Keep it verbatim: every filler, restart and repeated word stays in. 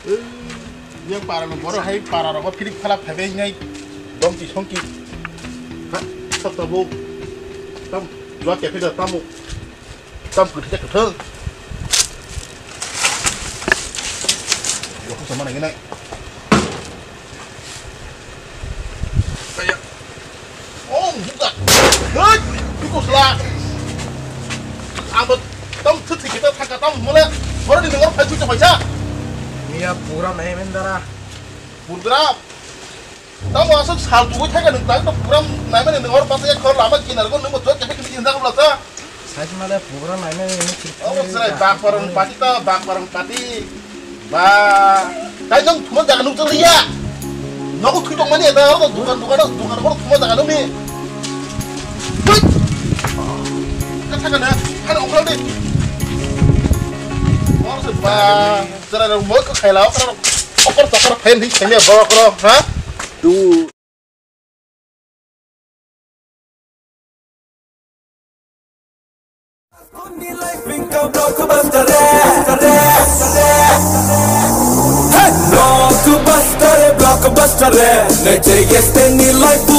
Yang para lo boro hai para rogo philip khala phaibai nai. Dongki songki. Ha, sab tabo. Tam, dua kepe da tamo. Tam kuthai kuthai. Dua kusa mana ngenai. Kaya. Oh, buka. Hei, buka sela. Abo tam thut thik kita thaka tam mole. Boro ni nengor phai chucha phaisa. Iya pura nahi mendara. Pura. Tam asuk sal tu thaka nung tang to pura nahi mane nengor pasa ya khor lama kinar ko nung to kete kete jinda ko lasa. Side male pura nainai ini. Obo chwrai bakbarang pati ta, bakbarang pati. Ba, tai nang thuma jaga nuk jang ya. Nogo thui tong mani da, obo dukan dukan dukan ko thuma jaga nuk ni. Thui. Ka thaka na, hana ongkol de. Obo se ba, chwrai rok moi ko khaila okra rok. Okor chakar phain hi khaimya ba okra, ha? Tu. Blockbuster, blockbuster, blockbuster, blockbuster, blockbuster,